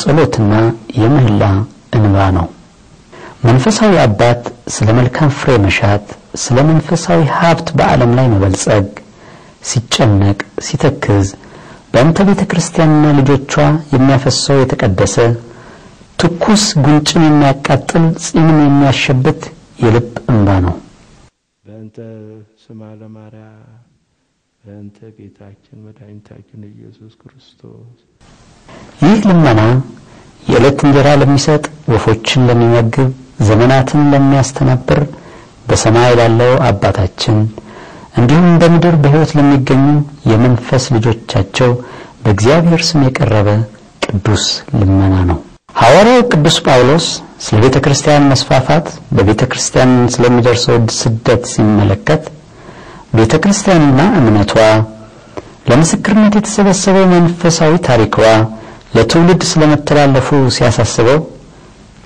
የጸሎትና የምህላ እንባ ነው። መንፈሳዊ አባት ስለ መልካም ፍሬ መሻት፣ ስለ መንፈሳዊ ሀብት በዓለም ላይ መበልጸግ ሲጨነቅ ሲተክዝ በእንተ ቤተ ክርስቲያንና ልጆቿ የሚያፈሰው የተቀደሰ ትኩስ ጉንጭን የሚያቃጥል ጺምን የሚያሸብት የልብ እንባ ነው። በእንተ ስማ ለማርያም በእንተ ጌታችን መድኃኒታችን ኢየሱስ ክርስቶስ። ይህ ልመና የዕለት እንጀራ ለሚሰጥ፣ ወፎችን ለሚመግብ፣ ዘመናትን ለሚያስተናብር በሰማይ ላለው አባታችን እንዲሁም በምድር በሕይወት ለሚገኙ የመንፈስ ልጆቻቸው በእግዚአብሔር ስም የቀረበ ቅዱስ ልመና ነው። ሐዋርያው ቅዱስ ጳውሎስ ስለ ቤተ ክርስቲያን መስፋፋት፣ በቤተ ክርስቲያን ስለሚደርሰው ስደት ሲመለከት ቤተ ክርስቲያንና እምነቷ፣ ለምስክርነት የተሰበሰበው መንፈሳዊ ታሪኳ ለትውልድ ስለመተላለፉ ሲያሳስበው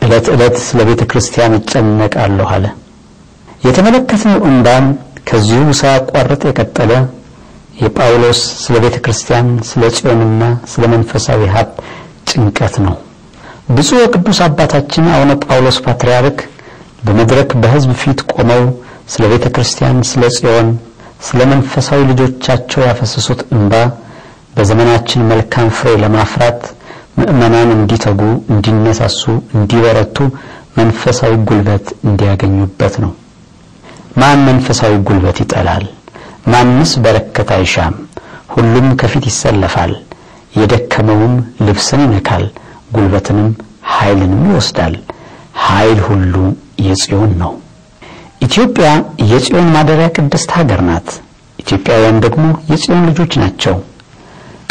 ዕለት ዕለት ስለ ቤተ ክርስቲያን እጨነቃለሁ አለ። የተመለከትነው እንባም ከዚሁ ሳያቋርጥ የቀጠለ የጳውሎስ ስለ ቤተ ክርስቲያን፣ ስለ ጽዮንና ስለ መንፈሳዊ ሀብት ጭንቀት ነው። ብፁዕ ወቅዱስ አባታችን አቡነ ጳውሎስ ፓትርያርክ በመድረክ በሕዝብ ፊት ቆመው ስለ ቤተ ክርስቲያን፣ ስለ ጽዮን፣ ስለ መንፈሳዊ ልጆቻቸው ያፈሰሱት እንባ በዘመናችን መልካም ፍሬ ለማፍራት ምዕመናን እንዲተጉ፣ እንዲነሳሱ፣ እንዲበረቱ መንፈሳዊ ጉልበት እንዲያገኙበት ነው። ማን መንፈሳዊ ጉልበት ይጠላል? ማንስ በረከት አይሻም? ሁሉም ከፊት ይሰለፋል። የደከመውም ልብስን ይነካል፣ ጉልበትንም ኃይልንም ይወስዳል። ኃይል ሁሉ የጽዮን ነው። ኢትዮጵያ የጽዮን ማደሪያ ቅድስት ሀገር ናት። ኢትዮጵያውያን ደግሞ የጽዮን ልጆች ናቸው።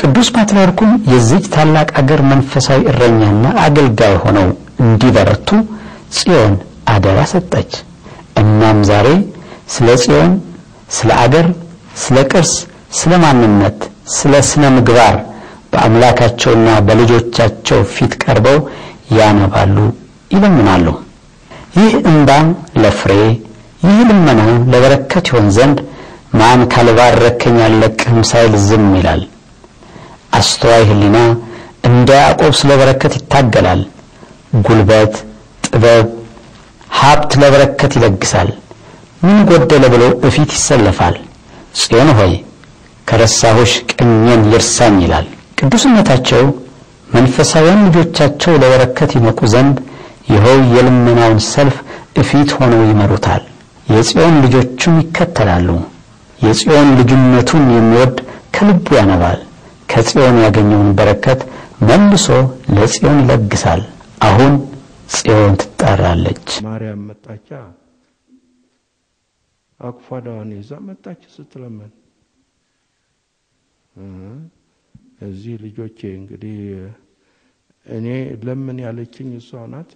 ቅዱስ ፓትርያርኩም የዚህች ታላቅ አገር መንፈሳዊ እረኛና አገልጋይ ሆነው እንዲበረቱ ጽዮን አደራ ሰጠች። እናም ዛሬ ስለ ጽዮን፣ ስለ አገር፣ ስለ ቅርስ፣ ስለ ማንነት፣ ስለ ስነ ምግባር በአምላካቸውና በልጆቻቸው ፊት ቀርበው ያነባሉ፣ ይለምናሉ። ይህ እንባ ለፍሬ፣ ይህ ልመና ለበረከት ይሆን ዘንድ ማን ካልባረከኝ አልለቅህም ሳይል ዝም ይላል። አስተዋይ ሕሊና እንደ ያዕቆብ ስለ በረከት ይታገላል። ጉልበት፣ ጥበብ፣ ሀብት ለበረከት ይለግሳል። ምን ጎደለ ብሎ እፊት ይሰለፋል። ጽዮን ሆይ ከረሳሁሽ ቀኜን ይርሳኝ ይላል። ቅዱስነታቸው መንፈሳውያን ልጆቻቸው ለበረከት ይመቁ ዘንድ ይኸው የልመናውን ሰልፍ እፊት ሆነው ይመሩታል። የጽዮን ልጆቹም ይከተላሉ። የጽዮን ልጅነቱን የሚወድ ከልቡ ያነባል። ከጽዮን ያገኘውን በረከት መልሶ ለጽዮን ይለግሳል። አሁን ጽዮን ትጠራለች። ማርያም መጣቻ፣ አኩፋዳዋን ይዛ መጣች ስትለምን። እዚህ ልጆቼ እንግዲህ እኔ ለምን ያለችኝ እሷ ናት።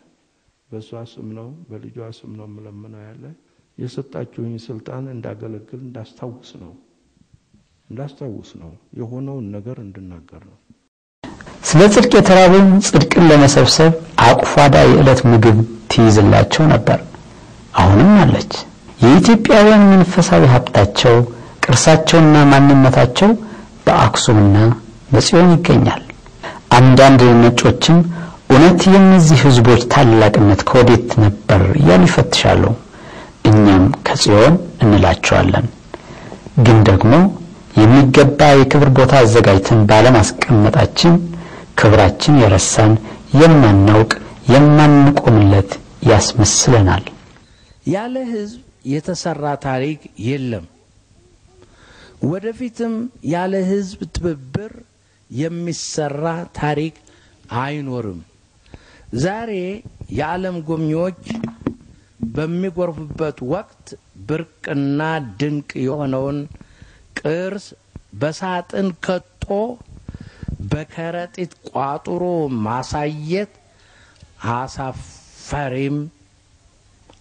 በእሷ ስም ነው፣ በልጇ ስም ነው የምለምነው። ያለ የሰጣችሁኝ ስልጣን እንዳገለግል እንዳስታውስ ነው፣ እንዳስታውስ ነው፣ የሆነውን ነገር እንድናገር ነው። ስለ ጽድቅ የተራቡ ጽድቅን ለመሰብሰብ አቁፋዳ የዕለት ምግብ ትይዝላቸው ነበር። አሁንም አለች። የኢትዮጵያውያን መንፈሳዊ ሀብታቸው፣ ቅርሳቸውና ማንነታቸው በአክሱምና በጽዮን ይገኛል። አንዳንድ ነጮችም እውነት የእነዚህ ሕዝቦች ታላቅነት ከወዴት ነበር እያሉ ይፈትሻሉ። እኛም ከጽዮን እንላቸዋለን። ግን ደግሞ የሚገባ የክብር ቦታ አዘጋጅተን ባለማስቀመጣችን ክብራችን የረሳን፣ የማናውቅ፣ የማንቆምለት ያስመስለናል። ያለ ሕዝብ የተሰራ ታሪክ የለም። ወደፊትም ያለ ሕዝብ ትብብር የሚሰራ ታሪክ አይኖርም። ዛሬ የዓለም ጎብኚዎች በሚጎርፉበት ወቅት ብርቅና ድንቅ የሆነውን ቅርስ በሳጥን ከቶ በከረጢት ቋጥሮ ማሳየት አሳፋሪም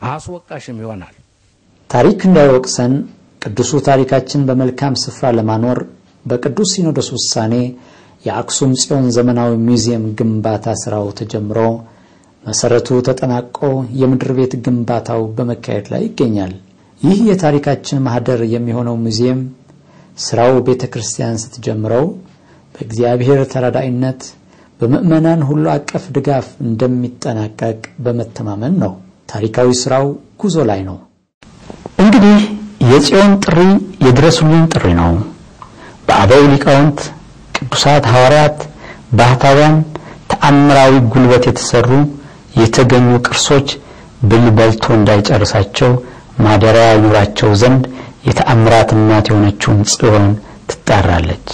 አስወቃሽም ይሆናል። ታሪክ እንዳይወቅሰን ቅዱሱ ታሪካችን በመልካም ስፍራ ለማኖር በቅዱስ ሲኖዶስ ውሳኔ የአክሱም ጽዮን ዘመናዊ ሚውዚየም ግንባታ ስራው ተጀምሮ መሰረቱ ተጠናቆ የምድር ቤት ግንባታው በመካሄድ ላይ ይገኛል። ይህ የታሪካችን ማህደር የሚሆነው ሙዚየም ስራው ቤተክርስቲያን ስትጀምረው በእግዚአብሔር ተራዳኢነት በምዕመናን ሁሉ አቀፍ ድጋፍ እንደሚጠናቀቅ በመተማመን ነው። ታሪካዊ ስራው ጉዞ ላይ ነው። እንግዲህ የጽዮን ጥሪ የድረሱልኝ ጥሪ ነው። በአበው ሊቃውንት፣ ቅዱሳት ሐዋርያት፣ ባህታውያን ተአምራዊ ጉልበት የተሰሩ የተገኙ ቅርሶች ብል በልቶ እንዳይጨርሳቸው ማደሪያ ይኑራቸው ዘንድ የተአምራት እናት የሆነችውን ጽዮን ትጣራለች።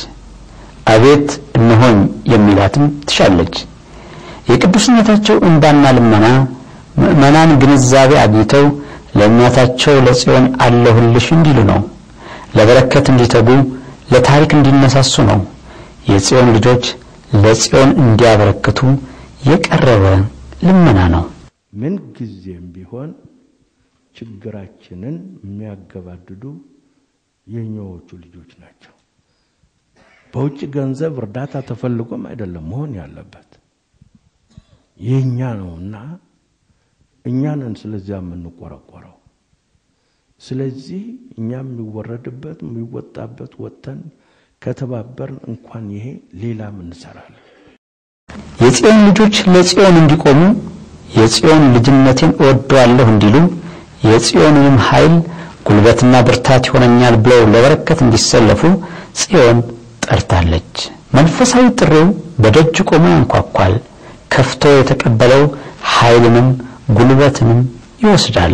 አቤት እነሆኝ የሚላትም ትሻለች። የቅዱስነታቸው እንባና ልመና ምዕመናን ግንዛቤ አግኝተው ለእናታቸው ለጽዮን አለሁልሽ እንዲሉ ነው። ለበረከት እንዲተጉ፣ ለታሪክ እንዲነሳሱ ነው። የጽዮን ልጆች ለጽዮን እንዲያበረክቱ የቀረበ ልመና ነው። ምን ጊዜም ቢሆን ችግራችንን የሚያገባድዱ የኛዎቹ ልጆች ናቸው። በውጭ ገንዘብ እርዳታ ተፈልጎም አይደለም መሆን ያለበት፣ የኛ ነውና እኛ ነን ስለዚያ የምንቆረቆረው። ስለዚህ እኛ የሚወረድበት የሚወጣበት ወጥተን ከተባበርን እንኳን ይሄ ሌላም እንሰራለን። የጽዮን ልጆች ለጽዮን እንዲቆሙ፣ የጽዮን ልጅነቴን እወደዋለሁ እንዲሉ፣ የጽዮንንም ኃይል ጉልበትና ብርታት ይሆነኛል ብለው ለበረከት እንዲሰለፉ ጽዮን ጠርታለች። መንፈሳዊ ጥሪው በደጅ ቆሞ ያንኳኳል። ከፍቶ የተቀበለው ኃይልንም ጉልበትንም ይወስዳል፣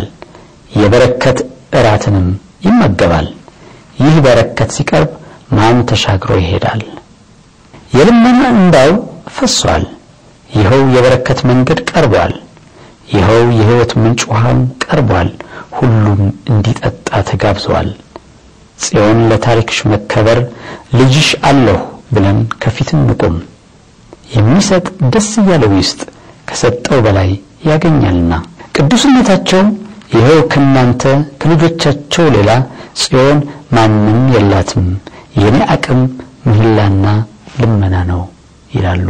የበረከት እራትንም ይመገባል። ይህ በረከት ሲቀርብ ማን ተሻግሮ ይሄዳል? የልመና እንባው ፈሷል። ይኸው የበረከት መንገድ ቀርቧል። ይኸው የሕይወት ምንጭ ውሃም ቀርቧል። ሁሉም እንዲጠጣ ተጋብዘዋል። ጽዮን ለታሪክሽ መከበር ልጅሽ አለሁ ብለን ከፊት እንቁም። የሚሰጥ ደስ እያለው ይስጥ፣ ከሰጠው በላይ ያገኛልና። ቅዱስነታቸው ይኸው ከናንተ ከልጆቻቸው ሌላ ጽዮን ማንም የላትም፣ የኔ አቅም ምህላና ልመና ነው ይላሉ።